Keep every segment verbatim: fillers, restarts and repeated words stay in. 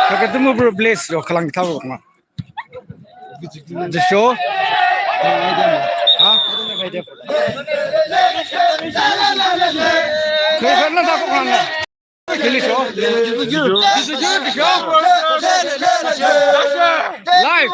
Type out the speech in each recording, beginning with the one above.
Kaka tumu bro, please, yo, khülang thabo nga. Disho? Ha? Kaya na dako khang na. Kili sho? Live.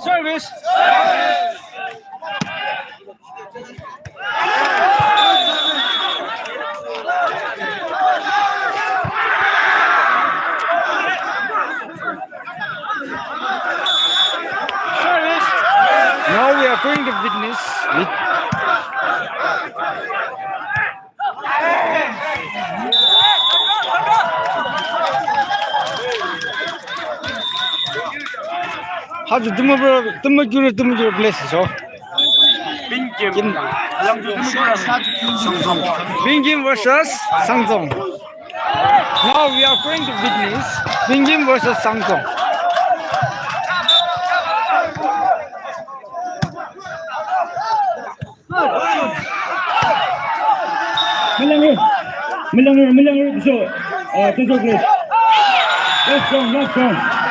Service. Service. Now we are going to witness with Ha ju tümü bro, tümü jurü, tümü jurü, bless so. Bingim. Kim. Alam ju tümü jurü. Bingim versus Sangtam. Now we are going to witness Bingim versus Sangtam. Mülangre, mülangre, mülangre, so, uh, so, so, please. Last round, last round.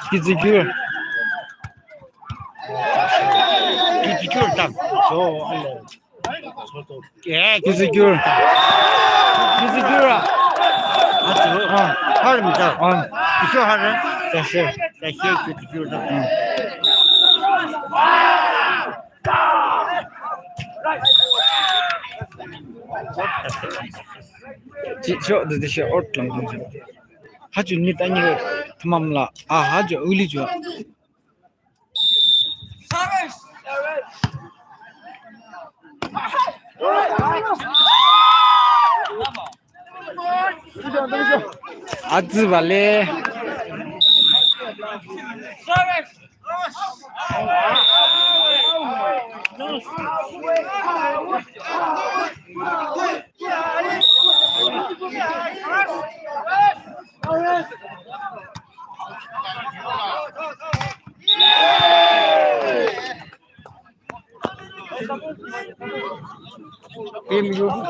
Kizikür. Kizikür tam. So, ale. Eh, kizikür. Kizikür a. Ah, harım da. Ah, kizikür harım. Taşı, taşı kizikür da. Hmm. Chi, cho, de, de, cho, ot lang, lang, cho. Ha, cho, ni, ta, ni, tamam la. Ah, ha, cho, uli, cho. Atsü bale. Pim yubu.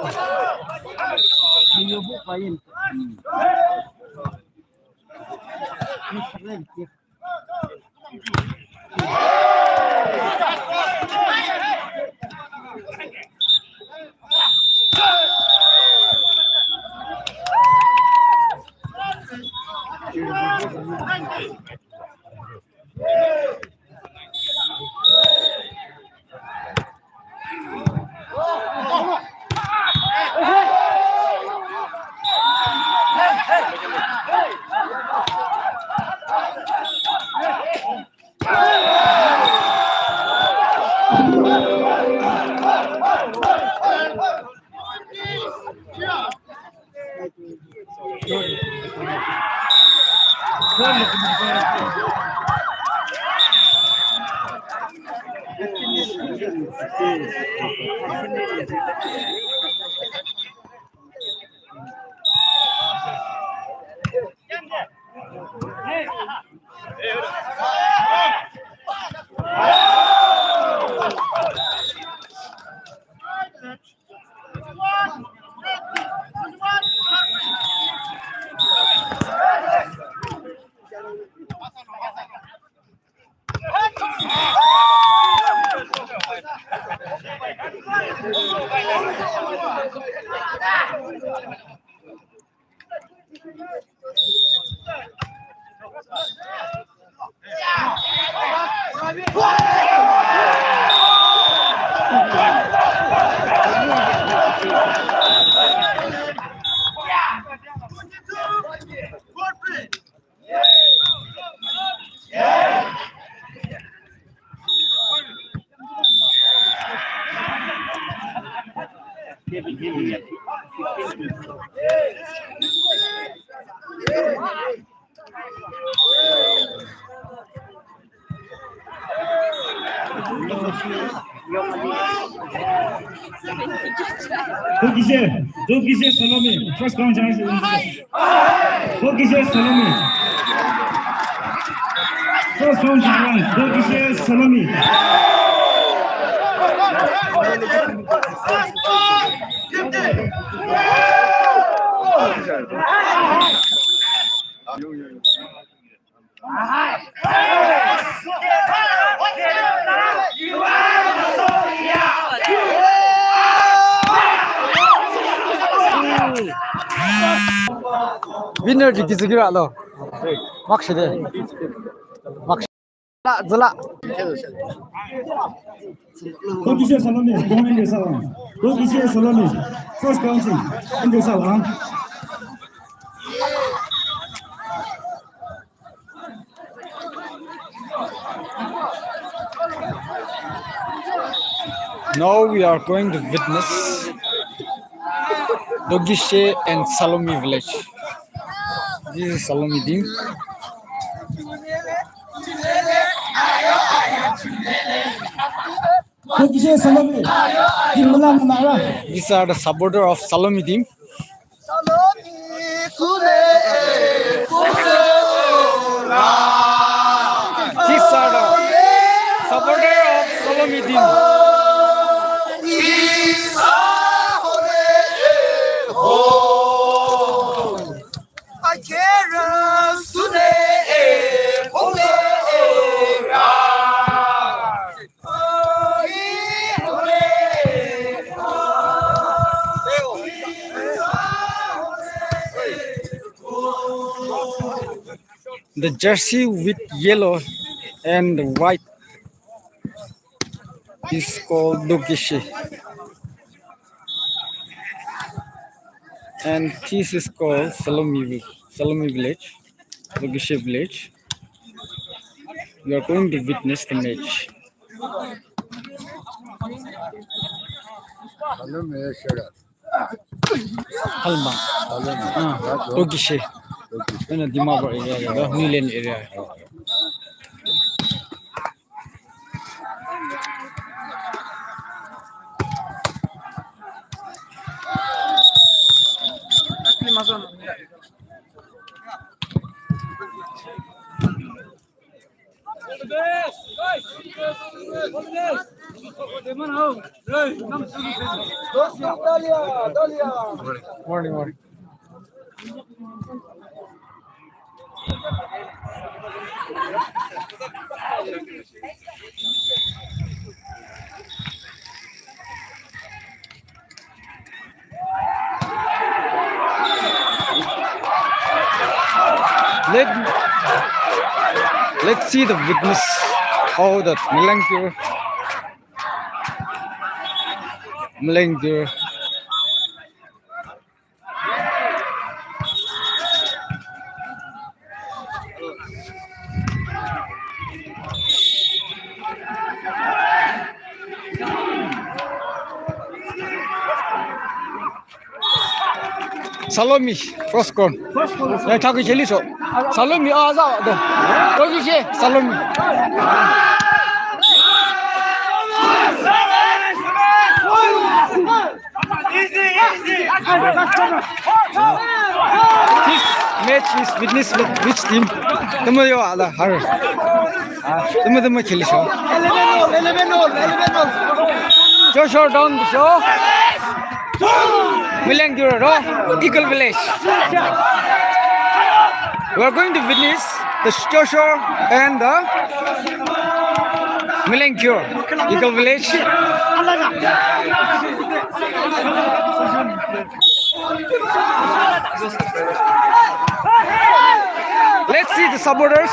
Pim yubu payin. Dokishe, Dokishe Salomi, first round chance. Dokishe Salomi. First round chance, Dokishe Salomi. Winner ju kizu kira lo. Mak shi de. Mak shi. La, zala. Dokishe Salomi, Dokishe Salomi. First counting. Now we are going to witness Dokishe and Salomi village. This is Salomi team. Dokishe Salomi. These are the supporter of Salomi team. These are the supporter of Salomi team. The jersey with yellow and white is called Dokishe. And this is called Salomi, Salomi village, Dokishe village. We are going to witness the match. Halma. Ah, Dokishe. Dokishe. Ena Dimapur area, Newland area. Morning, morning. Let, let's see the witness. Oh, the Milangur. Milangur. Salomi, first corner. First corner. Ya, thakhi kheliso. Salomi, ah, za, do. Dokishe, Salomi. This match is witnessed with which team? Tümü yo ala har. Tümü tümü kheliso. Eleven all, eleven all, eleven all. Joshua down the show. Milangur, Eagle Village. We are going to witness the Joshua and the Melengkyo, Eagle Village. Let's see the supporters.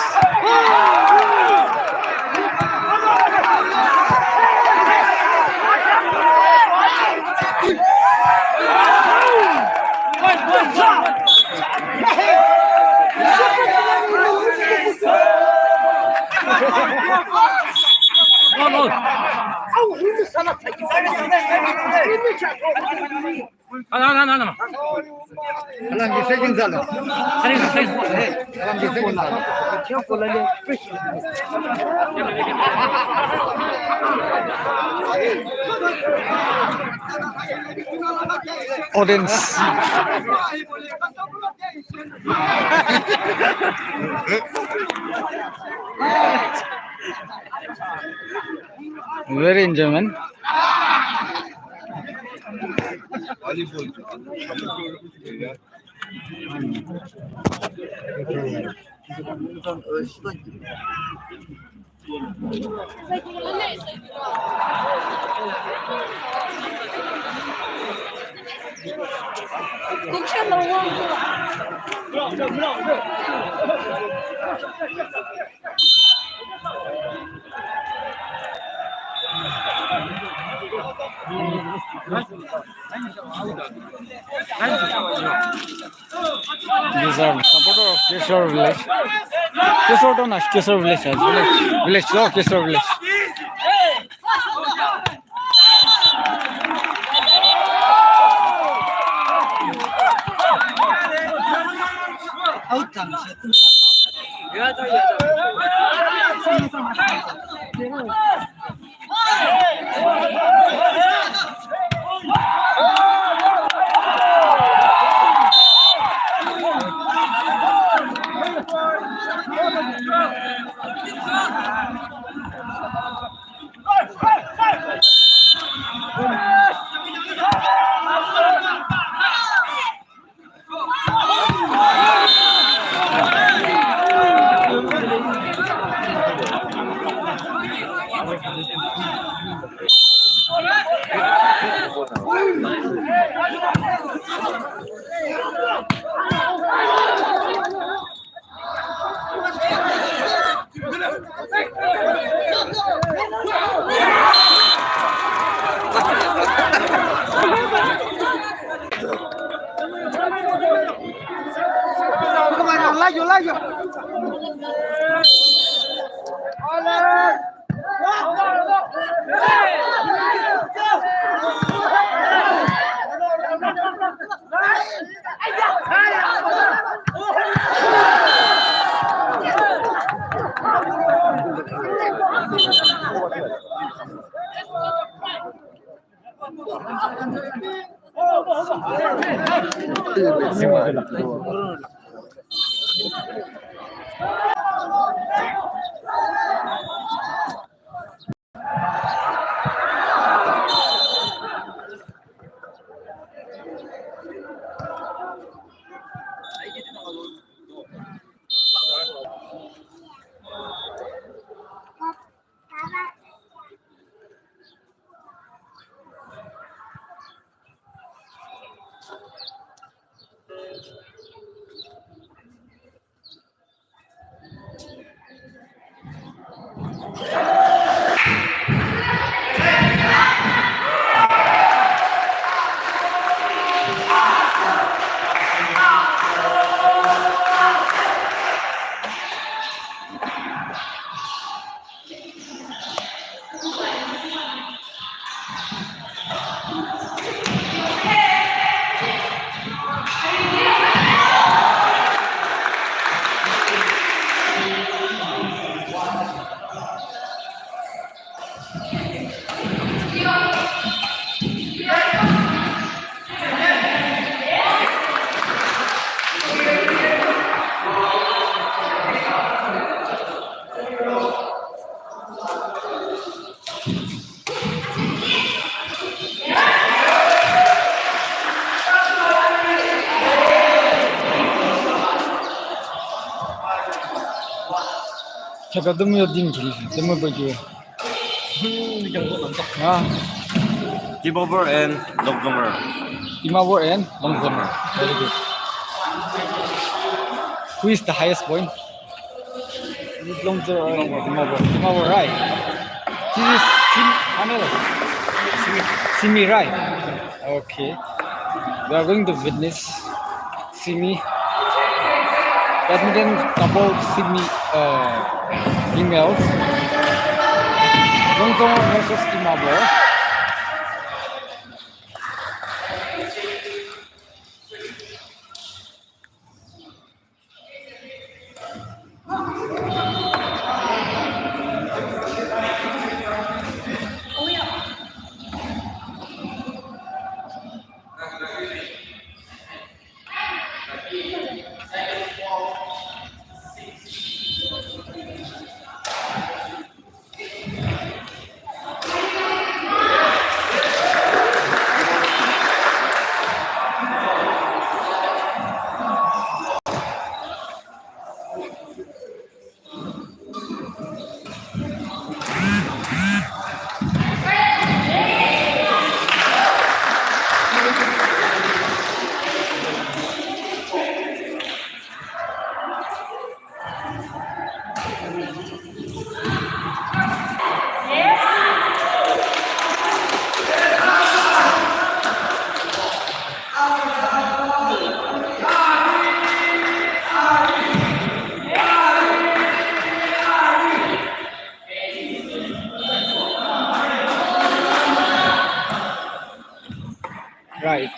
Audience. Very enjoyment. These are supporter of Kesor village. Kesor to na, Kesor village, village, village, oh, Kesor village. Chaka tümü yo dim chili, tümü bagi. Ah. Dimapur and Longdong. Dimapur and Longdong. Very good. Who is the highest point? Longdong or Dimapur? Dimapur, right? This is Sim-, ano? Simi, right? Okay. We are going to witness semi badminton double semi, uh, females. Longdong versus Dimapur. Right.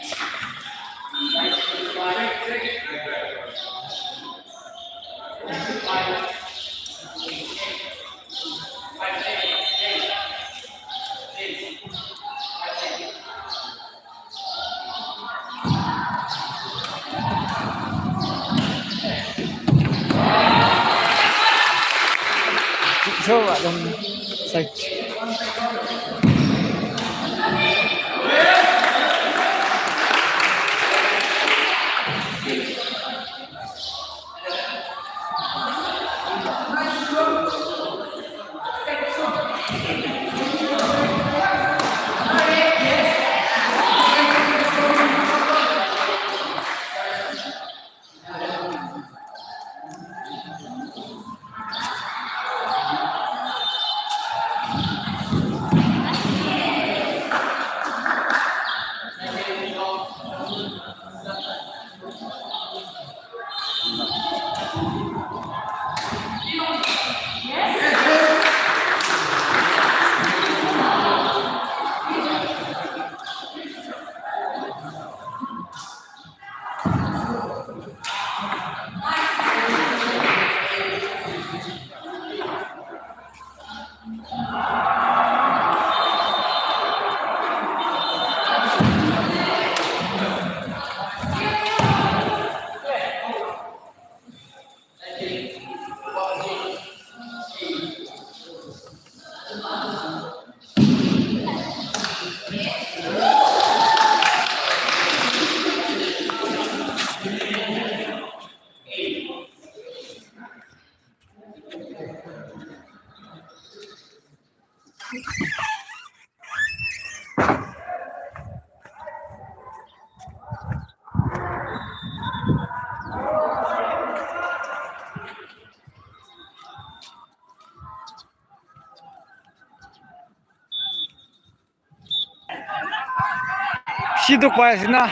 Siduk pai sina.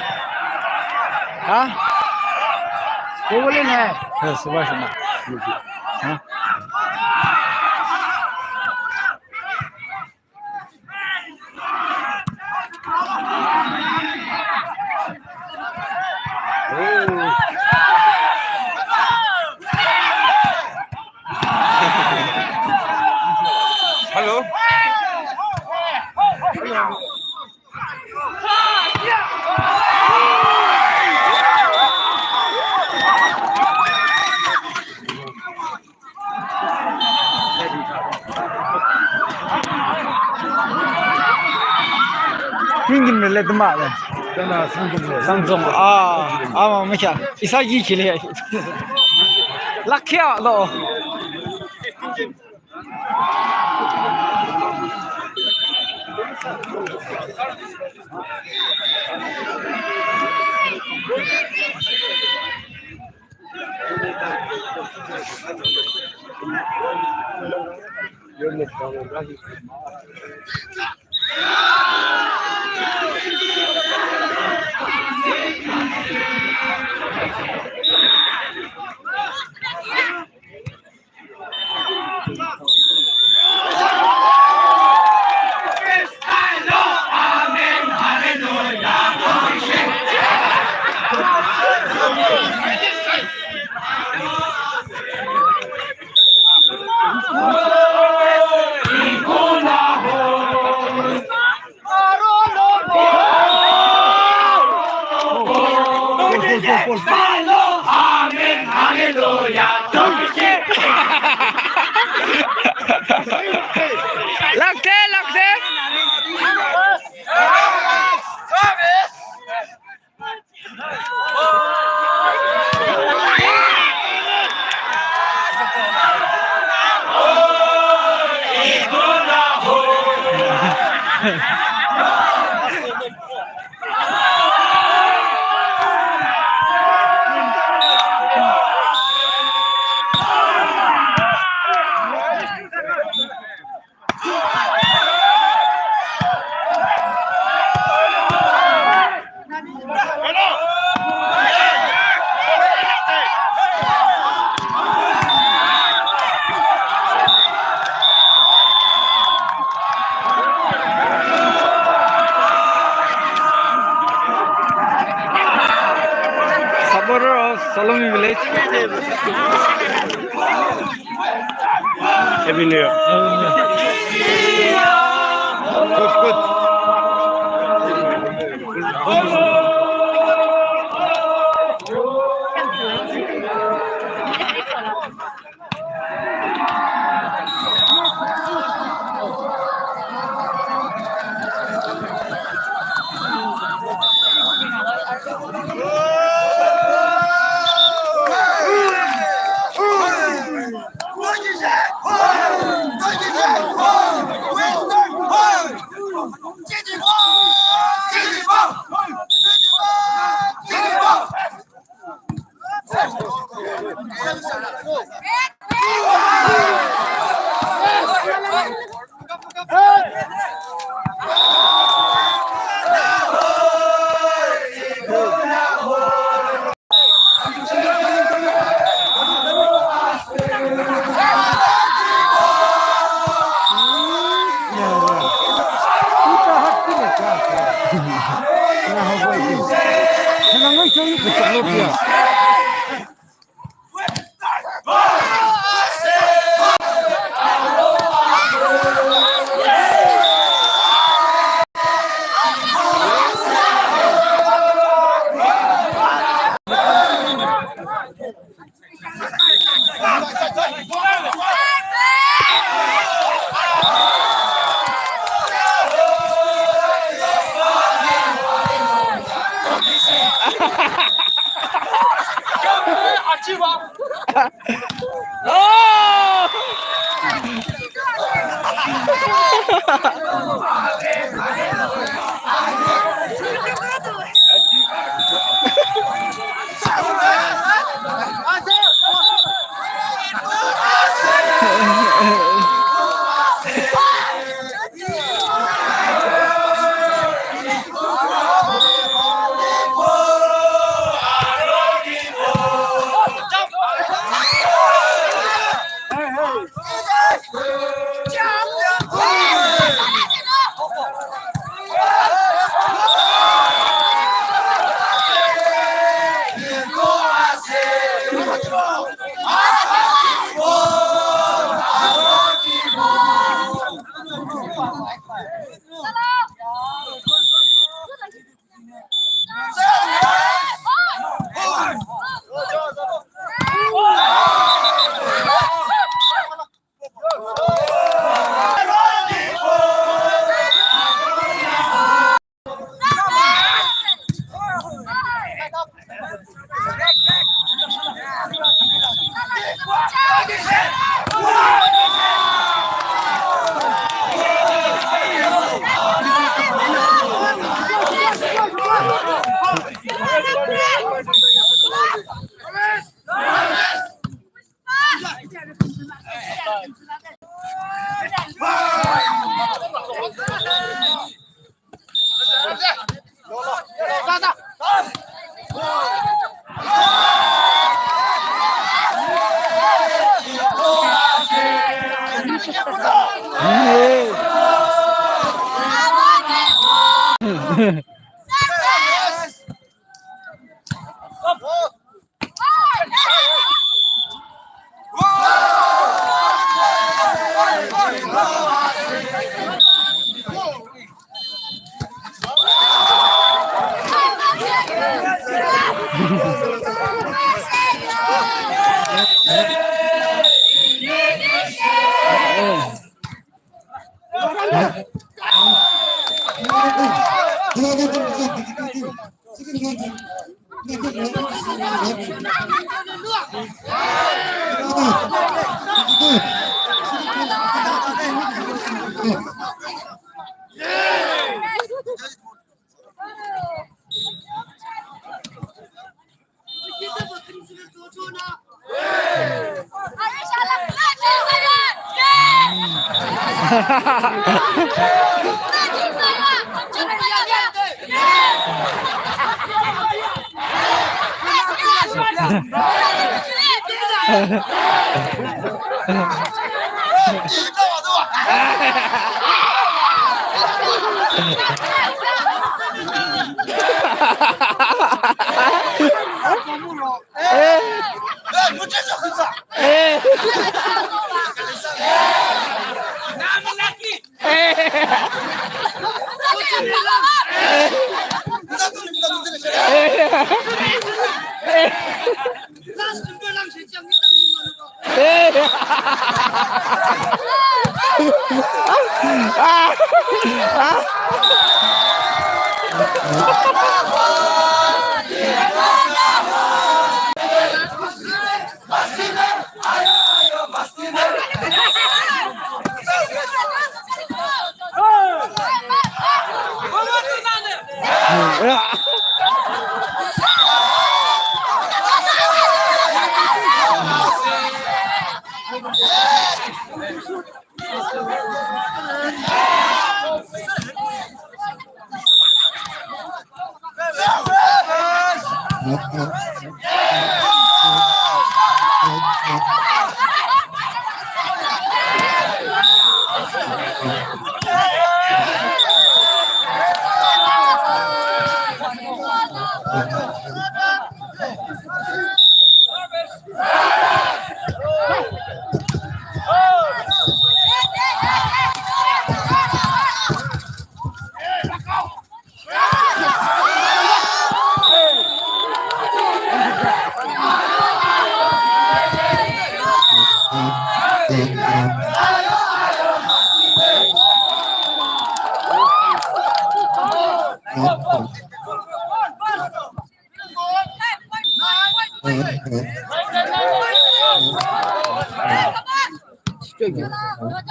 Ha? Ko bolin hai. Yes, pai sina. Ha? Hello. Hingin le tuma le. Tana Sangdong le. Sangdong. Ah, ama mekya. Isa yi kile. Lakya lo. Lagde, lagde. Supporter of Salomi Village. Happy New Year. Good, good.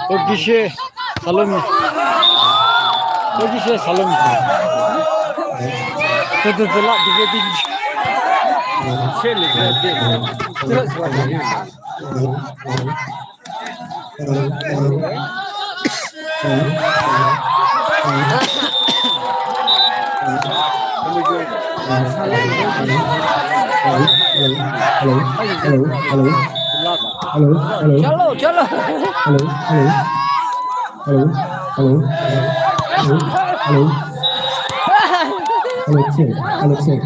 Tokishe Salomi. Tokishe Salomi. Tutu tula dike dike. Shele dike. Hello, hello. Hello, hello. Hello, hello. Hello, hello. Hello, hello. Hello, check. Hello, check.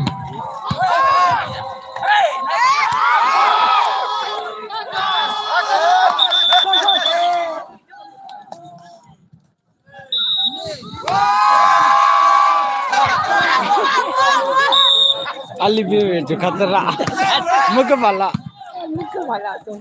Alibi ju khatara. Mukabala. Mukabala to.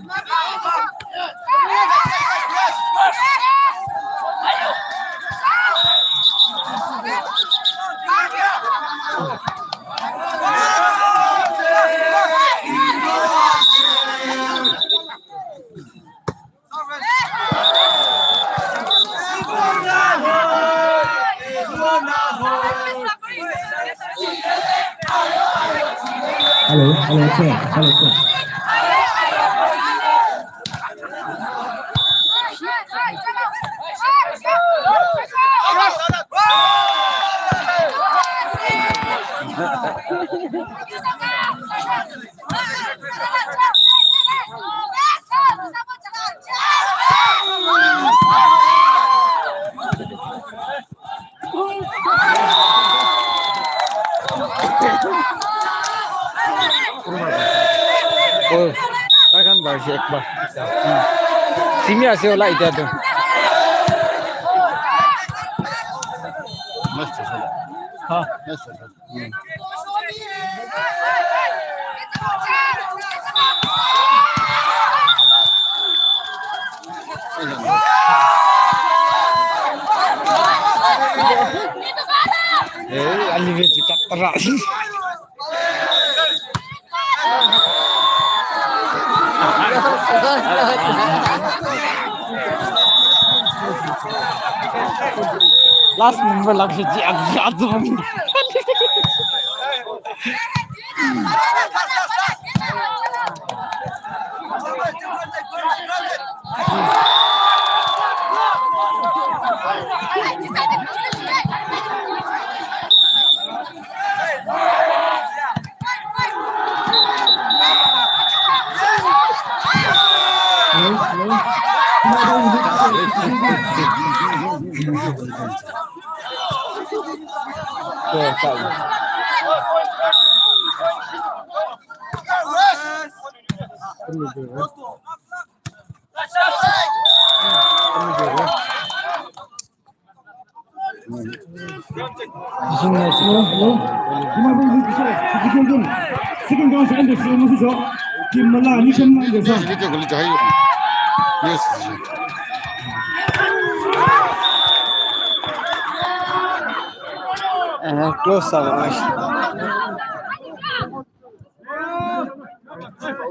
Hello, hello, sir. Hello, sir. Oh, takhan bar shi ekbar. Simi ase ola itya tu. Mast ase. Ha, mast ase. Eh, ani ve ju khatara. Last number lakshih ji ak ji ak ji. Yes. Eh, close up.